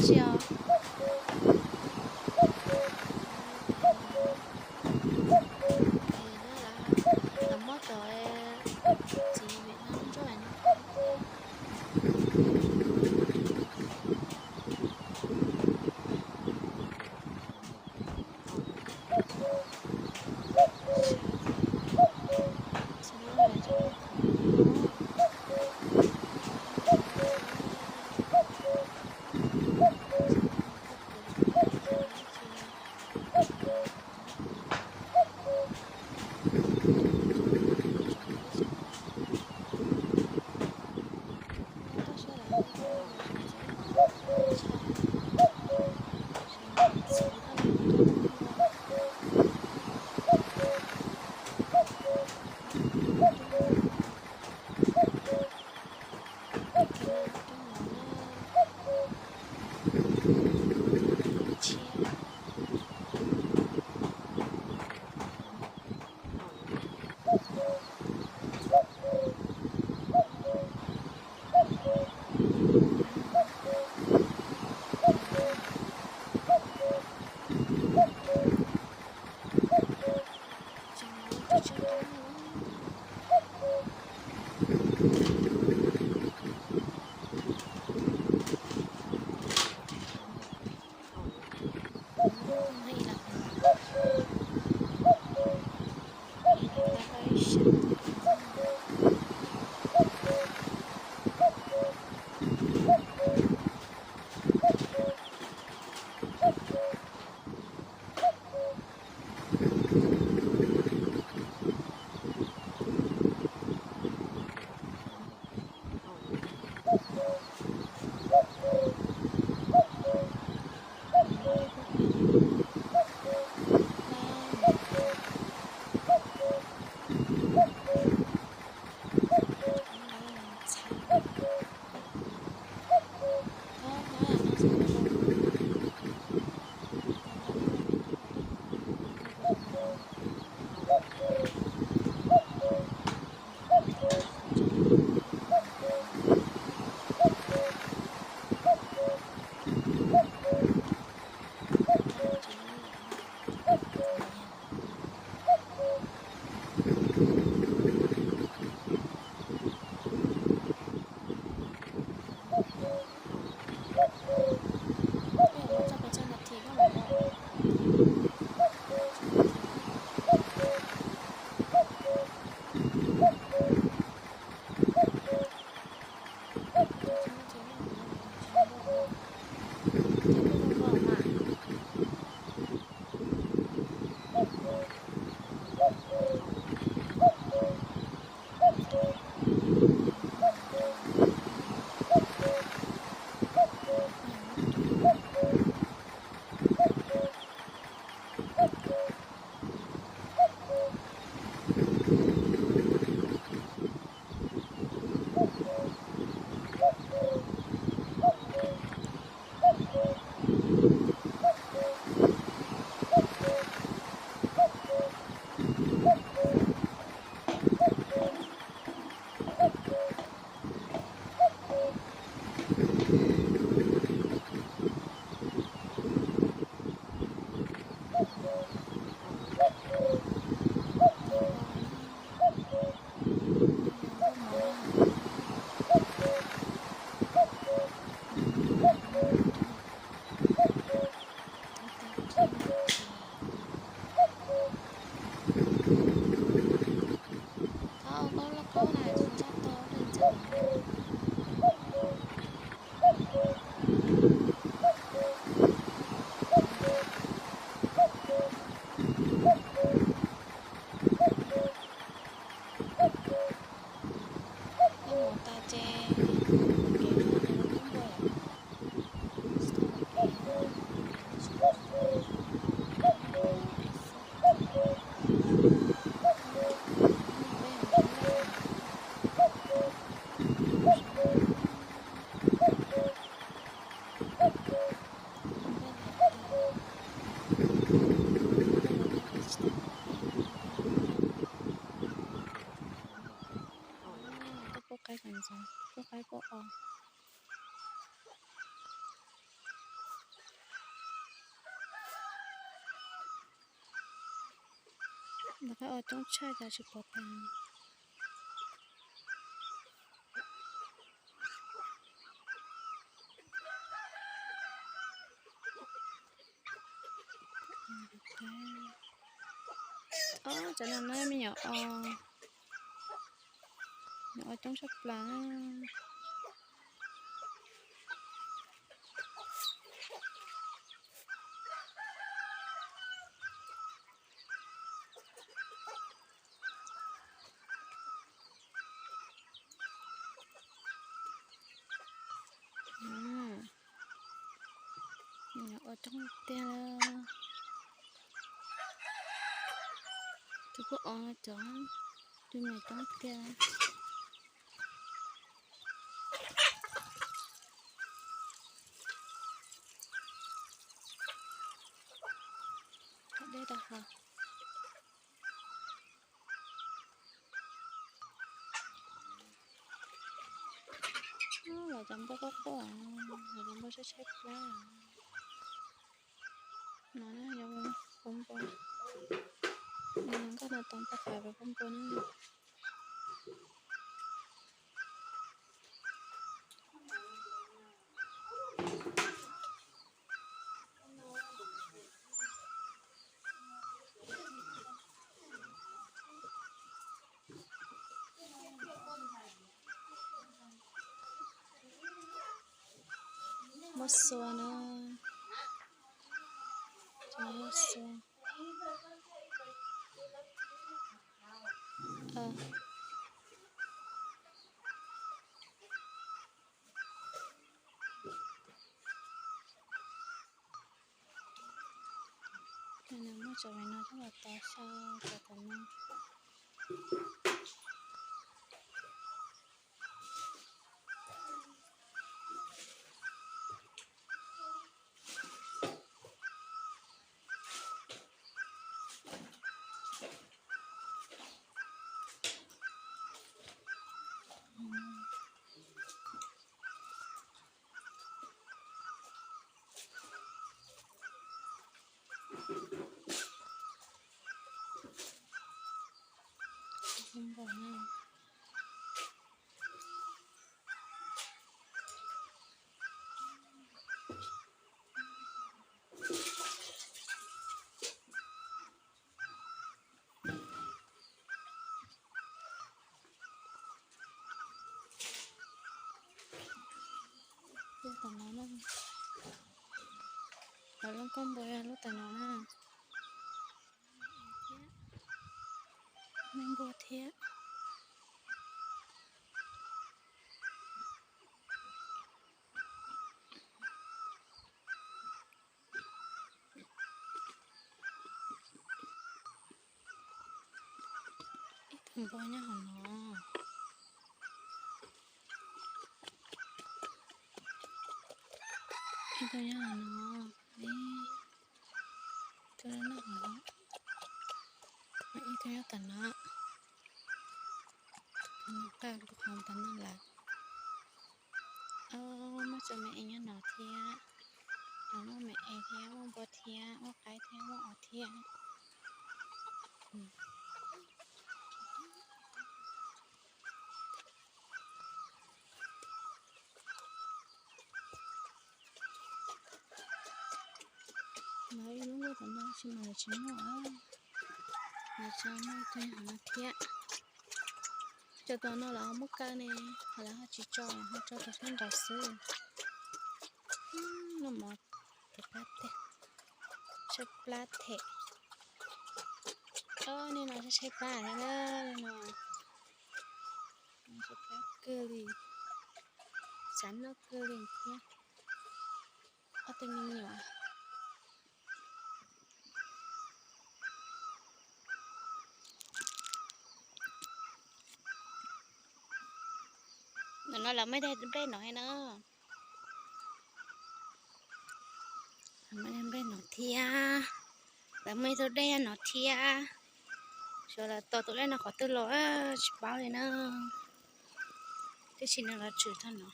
tsi os. Lawv muab cov txiv vim no ntsuab no thiab. Txog pes tsawg nas this koj mam ua? Tsawg nas this lawm? Tsawg nas this koj mam ua, tsis zoo nkauj, ces kuj zoo nkauj mas. Thaub, koj loj kaub na, tsis ntshai tau dej ntxeev. Yog mus tas ces mus kev zog ces lawv pub npua yom. Tsis tau mus kev, mus kev no tsis tau mus kev zog, mus kev xwb. Peb mus tsev no peb mus tsev lej na. Peb mus tsev lej na. Peb mus tsev lej na, peb tsis tau mus kev, peb mus tsev lej. Tuaj pub qaib ntxoov, pub qaib pub os. Coob tshaj cas tsis pom tas. Cov no na me nyuam os, nyuam os coob tshaj plaws. Nyuam os coob tiag. Tus kuj os cov, tus nyuam coob tiag. Dej rau hauv. Los cov npua quaj quaj, los cov npua tshaib tshaib plab. No na yog pub npua, nkauj no tau npua qhwv pub npua na. Muab xua na, muab xua. Muab cov no coj los tov xyaw cov tom no. Lub tom no na, lub koj npua lub tom no na. Me npua thiab. Ib tug npua nyob hauv no. Ib tug nyob hauv no. Ib tug nyob hauv no. Ib tug nyob tom no. Qaj lub qhov tom no lawm. Muaj cov me ev nyob no thiab. Muaj me ev thiab, muaj npua thiab, muaj qaib thiab, muaj os thiab. Lawv ib lub nkuaj tom no tsis mas lawv tsis muaj, lawv tso muaj ib tug hauv no thiab. Cov tom no lawv ho muab kaw ne, ho lawv ho tsis tso, ho tso tom sab nraud xwb. Noj mov tshaib plab thiab, tshaib plab them. Ob, nej no tshaib plab thiab na, no tshaib plab kawg li, xav noj kawg li thiab. Ob tug me nyuam. Ntawm no lawv muaj ib daim nplej no na. Lawv muaj ib daim nplej no thiab. Lawv muaj ib tug dej no thiab. Xyov lawv tos tus dej no qhov twg los tsis paub li na. Tiam sis nws los tswm tag no.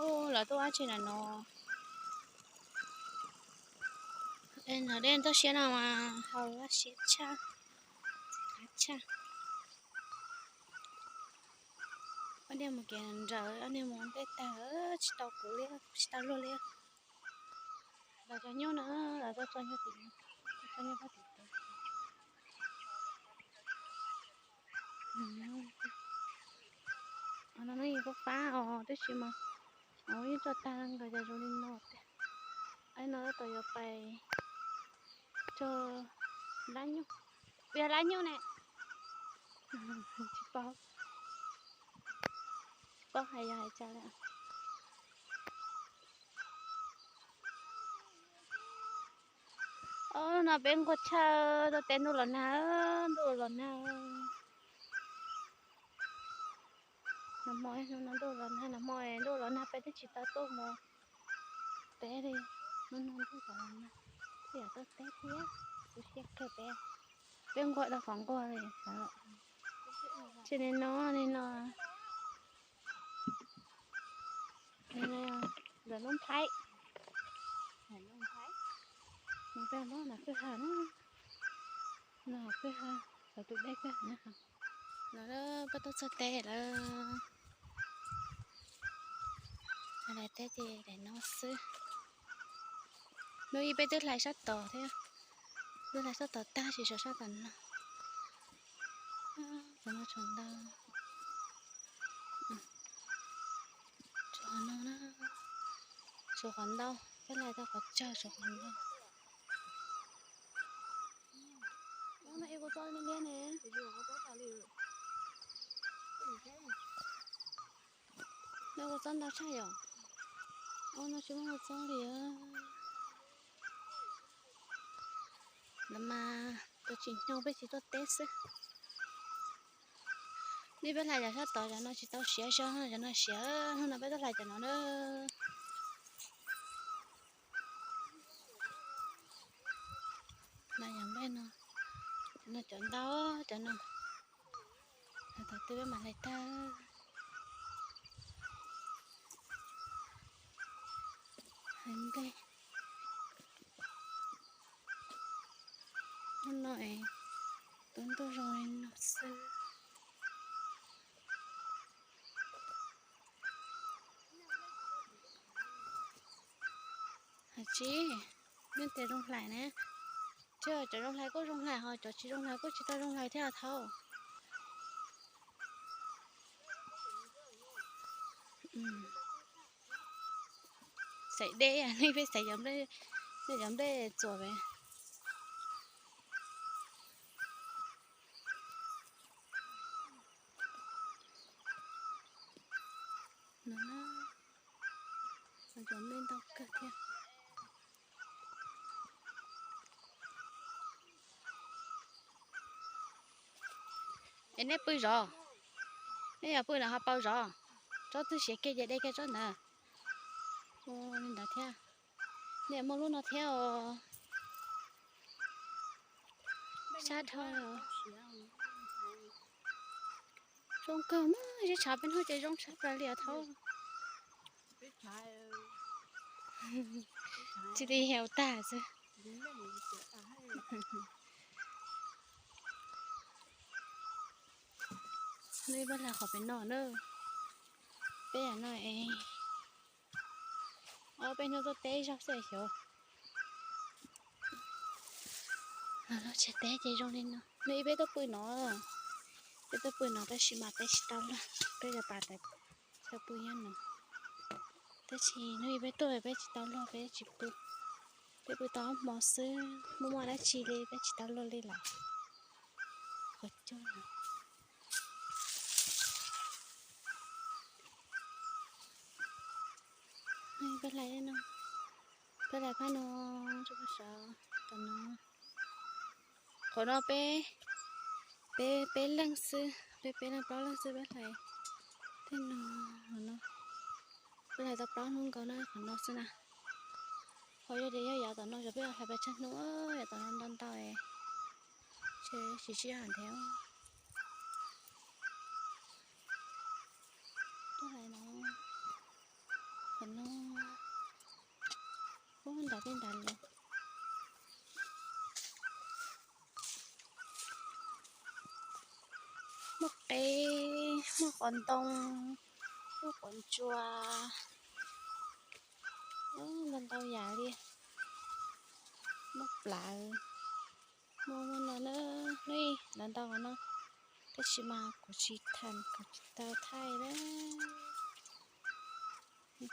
Ub, lawv tuaj dab tsi na no? Nov dej toj siab no mas haus siab tshaj. tshaj. Ob niag mus kev nrawm, ob niag mus ua ntej tag, tsis tau kuv li, tsis tau luag li. Los cov nyuj no, los tso nyuj tim, tso nyuj pab tim. No yeej fab fab os, tab sis mas yeej tso tag nkaus ces zoo li no tiag. Aib no tab tom yuav pais tso lab nyuj, yog lab nyuj ne. Tsis paub, tsis paub hais yog hais tsa li. Os, no peb nquag tshaj, tuaj teb ntuj los nag, ntuj los nag. Nag hmo, hnub no ntuj los nag, nag hmo ntuj los nag peb twb tsis tau tuaj mus teb li. Hnub no ntuj los nag, twb yog tuaj teb thiab, tu siab kawg peb. Peb nquag dhau qhov nquag li. Tsis li no, li no. Ntawm lub nplhaib, mus peb mus na kwj ha na, no kwj ha, los tus dej kawg na. No peb tuaj txog teb lawm. Lawv teb ces daim no xwb. Hnub ib peb twb hlais sab tod thiab, twb hlais sab tod tag sis sawv sab tom no. Tom no tshuav ntau, tshuav no na, tshuav qhov ntau, peb hlais tau qhov tsawg tshuav qhov ntau. Ub, no ib kuv txob liab liab ne. No kuv txob ntau tshaj yom. Ub, no tsis muaj kuv txob li. Ntawd mas tus tsis nyog peb tsis tuaj teb xwb. Neb peb hlais cov sab tod, cov no tsis tau siav, cov no siav, hnub no peb tuaj hlais cov no na. No yog nplej no, cov no cov ntau, cov no. Thaum twg peb mam hlais tag. Hlais nplej. Hnub no es tus ntuj zoo li no xwb. Hais tsis, nej tias zoo hlais ne, tsis, cov zoo hlais kuj zoo hlais ho cov tsis zoo hlais kuj tsis tau zoo hlais thiab thaub. Xaiv deb, nej peb xaiv cov nplej, nej cov nplej txuas ve. No na, cov nplej ntau kawg thiab. Es nej pw zov, nej yog pw no ho pauv zov, tsob twg siav kiag ces de kiag tsob ntawd. Ua li ntawd thiab. Nej muaj lub no thiab os. Sab dhau. Zoo kawg mas, zeb tshav peb hnub ces zoo tshaj plaws li os thaub. Tsis li heo tag xwb. Neb peb hlais qhov pem no na. Peb no es ob peb hnub tuaj teb zog xwb xyov. Los tsev teb ces zoo li no. Neb peb tuaj pw no, peb tuaj pw no tab sis mas peb tsis tau luag, peb cov pas tas tau pw nyob no. Tab sis hnub ib peb tuaj peb tsis tau luag peb tsis pw. Peb pw tau ob hmo xwb, muaj muaj dab tsi li peb tsis tau luag li lawm. Qhov cog no. Peb hlais no, peb hlais phab no, tom no. Qhov no peb, peb peb leeg xwb, peb peb leeg plaub leeg xwb peb hlais. Tej no, qhov no peb hlais tau plaub hnub nkaus na, qhov no xwb na. Qhov yog tias yog yav tom no yog peb hlais peb tsawg hnub, yav tom no ntau ntau es tsis sib hais thiab. Tuaj hlais no, qhov no, ub, nrad tej nrad los. peb muaj qos ntoo, muaj qos ntsua, ntau ntau yam li, muaj plawv, muaj muaj no na, ntau ntau no, tab sis mas kuv tsis tham, kuv tsis tau thaij na.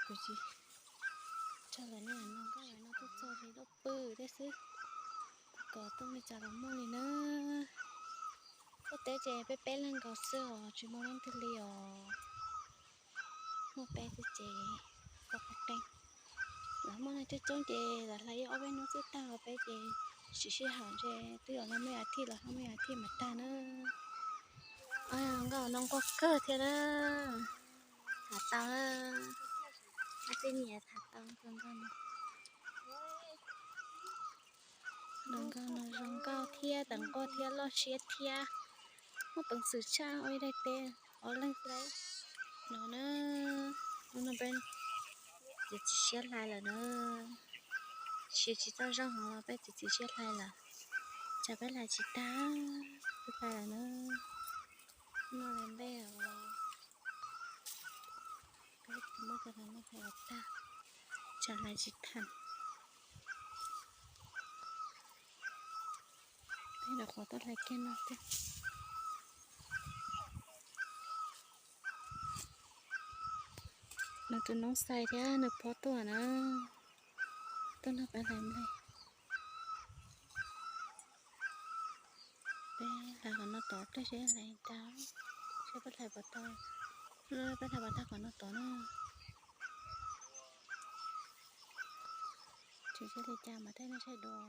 Kuv tsis tso lawm na, no nkauj lawm no tuaj txog li lub pw thiab xwb, kom tuaj li cas los muaj li na. Tuaj teb ces peb peb leeg nkaus xwb os, tsis muaj leej twg li os. Muaj peb xwb ces pom qeeb qeeb. Lawv muaj neeg coob coob ces lawv hlais ib ob peb hnub xwb tag, peb ces siv sij hawm ntshe twb yuav noj me as thiv los noj me as thiv mas tag na. Nkauj no nquag kawg thiab na. Tham tau na. Ab tij niam tham tau nkauj no. Nkauj no zoo nkauj thiab tawv nquag thiab loj siab thiab. Muaj peev xwm tshaj ua ib daim teb ob leeg hlais no na. Hnub no peb txiav txim siab hlais lawm na. Siav tsis tau zoo hov los peb txiav txim siab hlais lawm. Tsam peb hlais tsis tag, peb hlais lawm na. No lawm npej os. Peb muab cov hlais no hlais los tag, tsam hlais tsis tag. Peb rau qhov tuaj hlais kiag no xwb. Nws tus noob xais thiab nws pog tuaj na, tuaj nrog peb hlais nplej. Peb hlais qhov no tod pliag seb hlais tag, seb peb hlais puas tag, peb hlais puas tag qhov no tod na. Tsis seb li cas mas thiaj li saib dua.